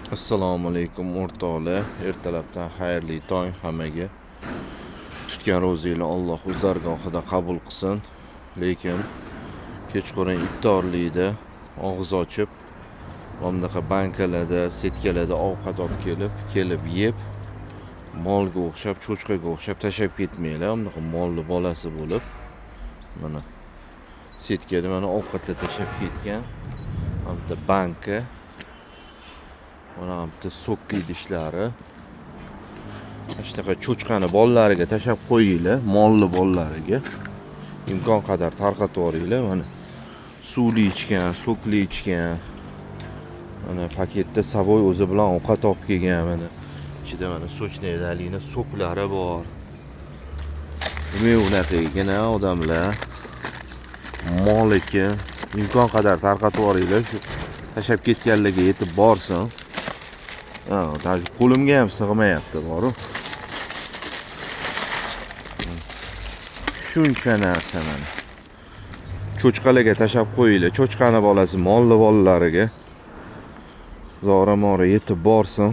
Assalomu alaykum, o'rtoqlar. Ertalabdan xayrli tong hammaga. Tutgan ro'zanglar Alloh o'z dargohida qabul qilsin. Lekin kechqurun iftorlikda og'iz ochib, mana bunaqa bankalarda, setkalarda ovqat olib kelib, kelib yeb, molga o'xshab, cho'chqaga o'xshab tashlab ketmanglar. Bunaqa molni bolasi bo'lib, mana setkada mana ovqatlar tashlab ketgan. Mana bitta banka. Mana bitta сок idishlari. Mana shunaqa cho'chqani bolalariga tashlab qo'yinglar, molni bolalariga. Imkon qadar tarqatib yuboringlar. Mana suvli ichgan, сок li ichgan. Mana paketda собой o'zi bilan ovqat olib kelgan mana. Ichida mana сочный долина сок lari bor. Nima unaqa ekan a odamlar? Mol ekan. Imkon qadar tarqatib yuboringlar, shu tashlab ketganlarga yetib borsin. Ha, даже qo'limga ham sig'mayapti boru. Shuncha narsa mana. Cho'chqalarga tashlab qo'yinglar. Cho'chqani bolasi molli bolalariga. Zora mora yetib borsin.